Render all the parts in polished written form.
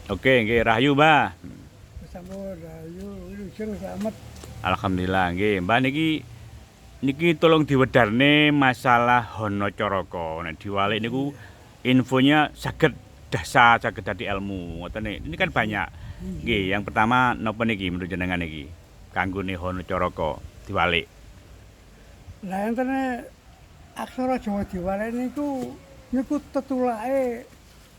Oke, nggih, rahayu, Mbah. Sampun rahayu, wilujeng slamet. Alhamdulillah nggih. Mbah, niki niki tolong diwedarne masalah Hono Coroko. Nek diwalik niku infonya saged dasar, saged dadi ilmu. Ngoten nih. Ini kan banyak. Nggih, yang pertama napa niki menurut jenengan niki? Kanggone Hono Coroko diwalik. Lah, entene aksara Jawa diwalik niku niku tetulake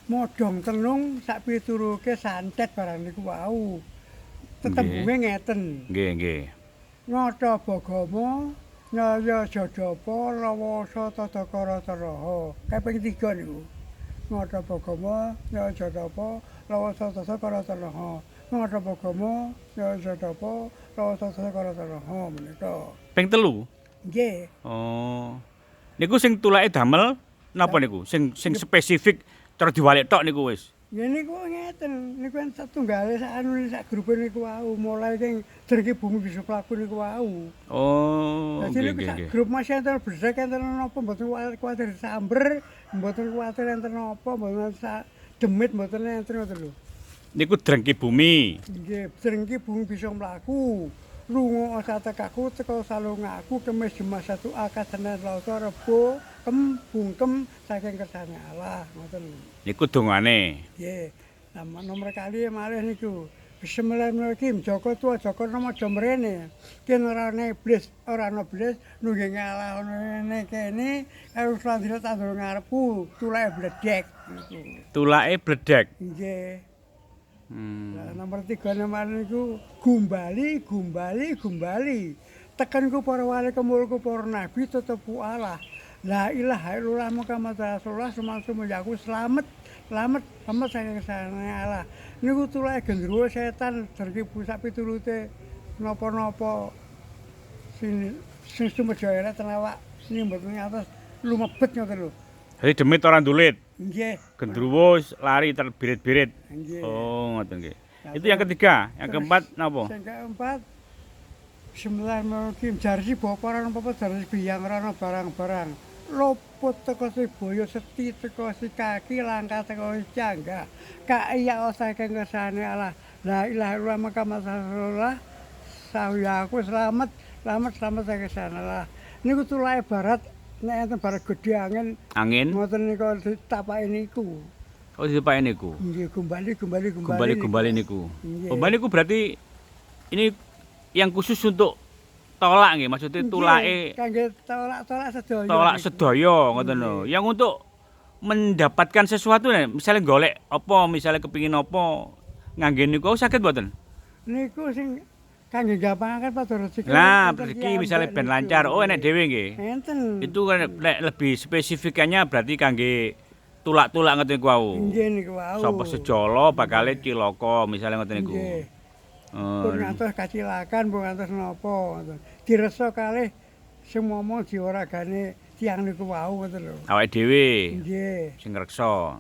modhong tenung sak pituruke santet barang niku wau. Tetembunge ngeten. Nggih, nggih. Nata Bagama Nyaya Jadapa Lawasa Tadakara Taraha. Kaping 3 niku. Nata Bagama Nyaya Jadapa Lawasa Tadakara Taraha. Nata Bagama Nyaya Jadapa Lawasa Tadakara Taraha menika. Ping 3. Nggih. Oh. Niku sing tulake damel napa niku? Sing sing spesifik cara diwalik tok niku wis. Ya niku ngeten, niku kan satunggale sak anu sak grupe niku wau, mulai sing drengki bumi bisa mlaku niku wau. Oh, Dadi nggih niku nggih sak nggih. grup masih enten bledek, enten napa mboten kuwatir samber, mboten kuwatir enten napa, mboten sak demit mboten enten ngoten lho. Niku drengki bumi. Nggih, drengki bumi bisa mlaku. Lunga satekaku teka salungaku kemis Jumat Satu Akad Senin Selasa Rebo kem bungkem saking kersane Allah ngoten. Niku dongane. Nggih. Lah, nomor kali malih niku. Bismillahirrahmanirrahim. Joko tua Joko nama aja mrene. Yen ora ana iblis, ora ana iblis nunggu ngalah ana ngene kene karo slandira tandur ngarepku, tulake bledek niku. Tulake bledek. Nggih. Lah, nomor 3 nomor niku gumbali gumbali gumbali. Tekanku para wali kemulku para nabi tetepu Allah. La ilaha illallah Muhammad Rasulullah sumangsa aku slamet slamet slamet saking kersane Allah. Niku tulake gendruwo setan drengki sak piturute napa-napa sing sing sumeja elek ten awak niki mboten ngantos lumebet ngoten lho. Jadi demit ora ndulit. Nggih. Gendruwo lari terbirit-birit. Nggih. Oh, ngoten nggih. Nah, Itu yang ketiga, yang terus keempat napa? Sing keempat, Bismillahirrahmanirrahim. Jarsi bapak ora apa jarsi biyang ora barang-barang. Luput teko si boyo seti teko si kaki langkah teko si canggah. Kaiya saking kersane Allah. La ilaha illallah Muhammad Rasulullah. Sawiya aku selamat, selamat, selamat saking kersane Allah. Niku tulake barat nek enten barat gedhe angin Angin. Ngoten niku ditapaki niku. Oh, ditapaki niku. Nggih, gumbali gumbali gumbali. Gumbali gumbali niku. Nggih. Oh, niku berarti ini yang khusus untuk tolak nggih, maksudnya tulake kangge tolak-tolak sedaya. Tolak niku. Sedaya ngoten lho. Yang untuk mendapatkan sesuatu nih, misalnya golek apa, misalnya kepingin apa, ngangge niku saged mboten? Niku sing kangge gampangaken pada rezeki. Nah, enten rezeki piyambak misalnya ben niku. Lancar, oh enek dhewe nggih. Enten. Itu kan nek lebih spesifikannya berarti kangge tulak-tulak ngoten niku wau. Nggih niku wau. Sapa sejala bakale cilaka misalnya ngoten niku. Nggih. Oh. Pun ngantos kacilakan, pun ngantos napa ngoten. Diresa kalih sing momong jiwa ragane tiyang niku wau ngoten lho. Awake dhewe Nggih. Sing ngreksa.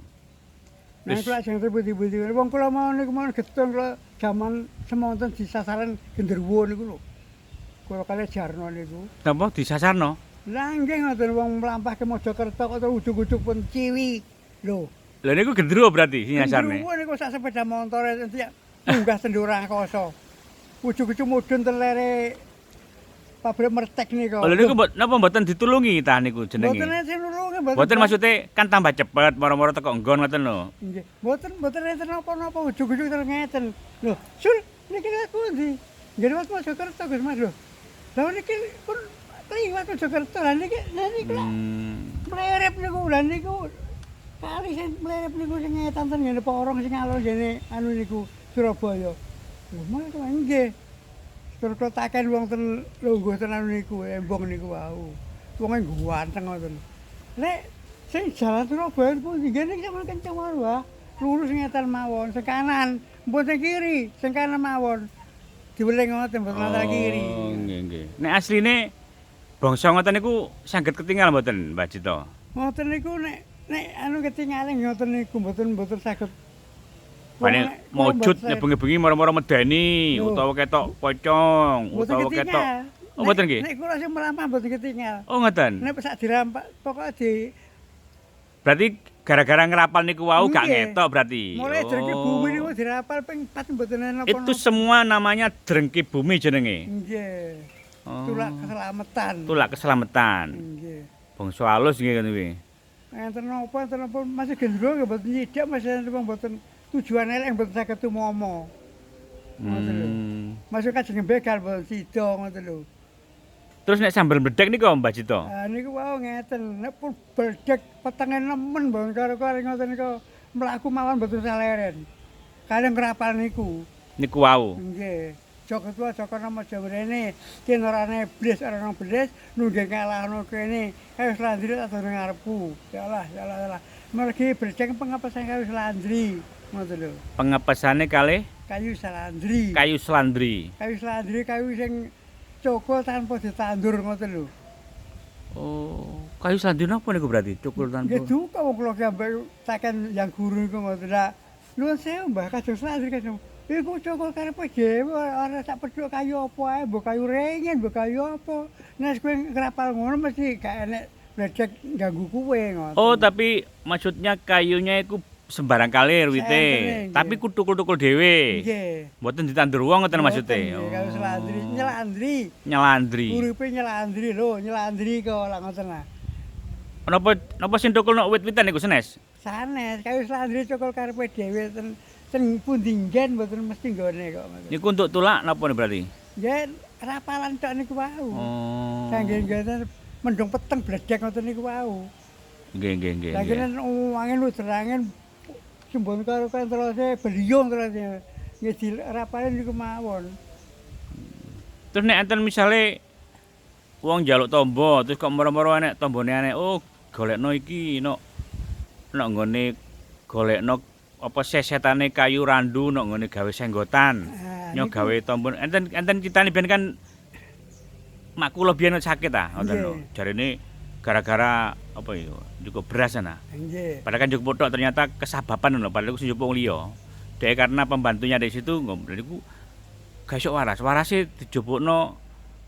Nah, Wis. kula ajeng pundi-pundi. Wong kula mau niku mau getun kula jaman semonten disasaran genderuwo niku lho. Kula kalih Jarno niku. Napa disasarno? Lah nggih ngoten, wong mlampah ke Mojokerto kok terus ujug-ujug pun ciwi. Lho. Lha niku gendruwo berarti sing nyasarne. Genderuwo niku sak sepeda motor enti munggah ten angkasa. Ujug-ujug mudhun telere pabrik mertek niku. Oh, lha niku mbot napa mboten ditulungi ta niku jenenge? Mboten enten nulungi, Mboten, maksudnya kan tambah cepet moro-moro teko nggon ngoten lho. Nggih, mboten mboten enten napa-napa, ujug-ujug terus ngeten. Lho, Sul, niki liwat pundi? Nggih liwat Mojokerto, Gus Mas lho. Lah niki pun kliwat Mojokerto, lah niki lah niki lah mlerep niku, lah niku kali sing mlerep niku sing ngetan ten ngene porong sing alur ngene anu niku Surabaya. Lho, mas nggih. Terus kula taken wong ten lungguh ten anu niku embong niku wau. Wonge ganteng ngoten. Nek sing jalan Surabaya pundi? Nggih niki sampeyan kenceng mawon wah. Lurus ngetan mawon, sing kanan, mbon sing kiri, sing kanan mawon. Diweling ngoten mboten latar kiri. Oh, nggih nggih. Nek asline bangsa ngoten niku saged ketinggal mboten, Mbah Cito? Ngoten niku nek nek anu ketinggalan ngoten niku mboten mboten saged. Pane maujud nek bengi-bengi moro-moro medeni Lho. Utawa ketok pocong Mboten utawa ketok. ketinggal. Oh, mboten nggih? Nek kula sing mlampah mboten ketinggal. Oh, ngoten. Nek sak dirampak pokoke di Berarti Gara-gara ngerapal niku wau gak Nggih. ngetok berarti. Mulai drengki bumi niku dirapal ping 4 mboten napa-napa. Itu semua namanya drengki bumi jenenge. Nggih. Oh. Tulak keselamatan. Tulak keselamatan. Nggih. Bangsa halus nggih ngono kuwi. Enten napa, enten napa masih gendruwo nggih mboten nyidak, masih enten mboten tujuan elek mboten saged tumomo. Ngoten lho. Masuk kajeng begal mboten sida ngoten lho. Terus nek sambel bledek niku Mbah Jito. Ah niku wau ngeten, nek pun bledek petenge nemen mboten karo-karo ngoten niku mlaku mawon mboten saleren. Kalih ngrapal niku. Niku wau. Nggih. Joko tua Joko nama Jawa rene, yen ora ana iblis ora ana iblis nungging ngalahno kene. Kayu selandri tak durung ngarepku. Ya Allah, ya Allah, ya Allah. Mergi bledek pengepesan kayu selandri. Ngoten lho. Pengepesane kalih Kayu selandri. kayu selandri. Kayu selandri kayu sing cokol tanpa ditandur ngoten lho. Oh, kayu selandri napa niku berarti? Cukul tanpa. Nggih duka wong kula ki taken yang guru iku ngoten lha. Nuwun sewu Mbah, kajeng selandri kajeng. Iku cokol karepe dhewe ora sak pedhok kayu apa ae, mbok kayu ringin, mbok kayu apa. Nek kowe ngrapal ngono mesti gak enek bledek ganggu kowe ngoten. Oh, tapi maksudnya kayunya iku sembarang kalir wite, Saentene, nggih. tapi kutukul-tukul dhewe. Nggih. Mboten ditandur wong ngoten maksude. Mboten, nggih, kayu selandri, nyelandri. Nyelandri. Uripe nyelandri lho, nyelandri kok lak ngoten lah. Napa napa sing tukul nok wit-witan niku senes? Sanes, kayu selandri cokol karepe dhewe ten ten pundi nggen mboten mesti nggone kok ngoten. Niku untuk tulak napa nih berarti? Nggih, rapalan tok niku wau. Oh. Kangge nggen mendung peteng bledek ngoten niku wau. Nggih, nggih, nggih. Lagi nggih. nek angin udan angin sumbon karo kan terus beliung terus nggih dirapalin niku mawon. Terus nek enten misale wong njaluk tombo, terus kok moro-moro enek tombone enek, oh golekno iki nok nok nggone golekno apa sesetane kayu randu nok nggone gawe senggotan. Ah, Nyo niku- gawe tombo. Enten enten critane biyen kan mak kula biyen sakit ah, ngoten lho. Nggih. Jarene gara-gara apa ya, cukup beras ana. Nggih. Padahal kan cukup tok ternyata kesababan lho, padahal iku sing njupuk wong liya. Dhek karena pembantunya dari situ ngomong niku gak iso waras. Warase dijupukno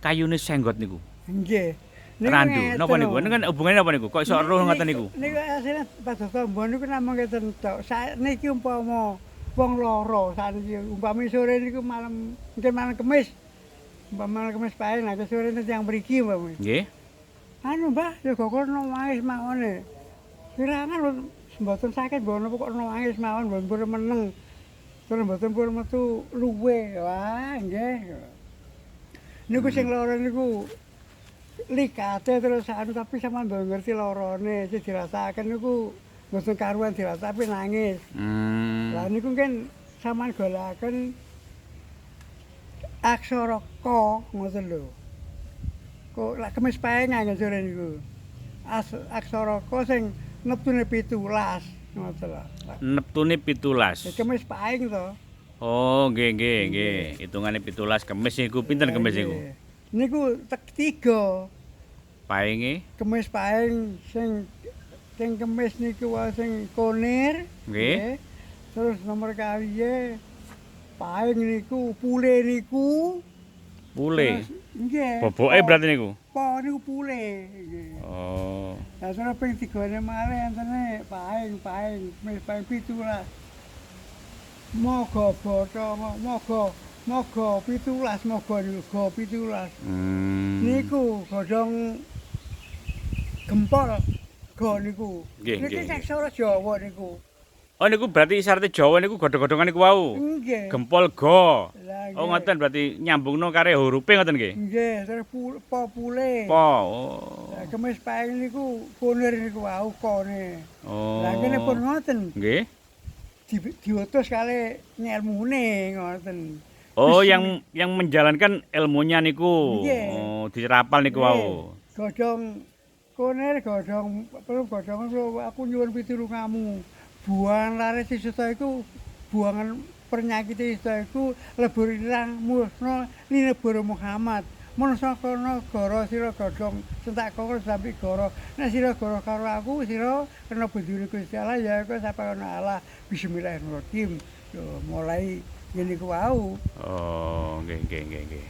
kayune senggot niku. Nggih. Niku Randu. ngeten Napa niku? lho. Niku kan hubungannya apa niku? Kok iso roh ngoten niku? Niku asline pados tombo niku namung ngeten tok. Sakniki umpama wong loro sakniki umpami sore niku malam mungkin malam Kemis. Umpama malam Kemis pae nek sore niku tiyang mriki umpami. Nggih. Anu Mbah, ya kok nangis mawon. Kirangan lho mboten sakit mboten napa kok nangis mawon mboten purun meneng. Terus mboten purun metu luwe. Wah, nggih. Niku sing lara niku likate terus anu tapi sampean mboten ngerti larane sing dirasakaken niku mboten karuan dirasakaken tapi nangis. Lah niku mungkin sampean golekaken aksara K ngoten lho. Kok lak kemis paengan sore niku. Aksara K sing neptune 17 ngoten lho. Neptune 17. Ya kemis paing to. Oh, nggih nggih nggih. Hitungane 17 kemis niku pinten kemis niku? Nggih. Niku tek 3. Painge Kemis paing sing sing kemis niku wae sing konir. Nggih. Terus nomor kaliye paing niku pule niku. pule. Terus, nggih. Boboke berarti niku. Po niku pule. Nggih. Oh. Lah terus ping tigane malih entene paing paing wis paing 17. Moga botho moga moga 17 moga niku go 17. Niku godhong gempol go niku. Nggih, Niki nggih, nggih. aksara Jawa niku. Oh niku berarti isyarat Jawa niku godhong-godhongan niku wau. Nggih. Gempol go. Lah, Oh nggih. ngoten berarti nyambungno kare hurufe ngoten nggih. Nggih, terus po pule. Po. Oh. Lah kemis paing niku kunir niku wau kone. Oh. Lah kene pun ngoten. Nggih. Diutus kali ngelmune ngoten. Oh, yang menjalankan ilmunya niku. Nggih. Oh, dirapal niku wau. Godhong kunir, godhong perlu godhong perlu aku nyuwun pitulungamu. Buangan laris sista iku buangan penyakit sista iku lebur ilang musna linebur Muhammad. Mansa kono goro sira godhong sentak koko sampe goro. Nek sira goro karo aku sira kena bendune Gusti Allah ya iku sapa kono Allah. Bismillahirrahmanirrahim. Lho mulai ngene iku wau. Oh, nggih nggih nggih nggih.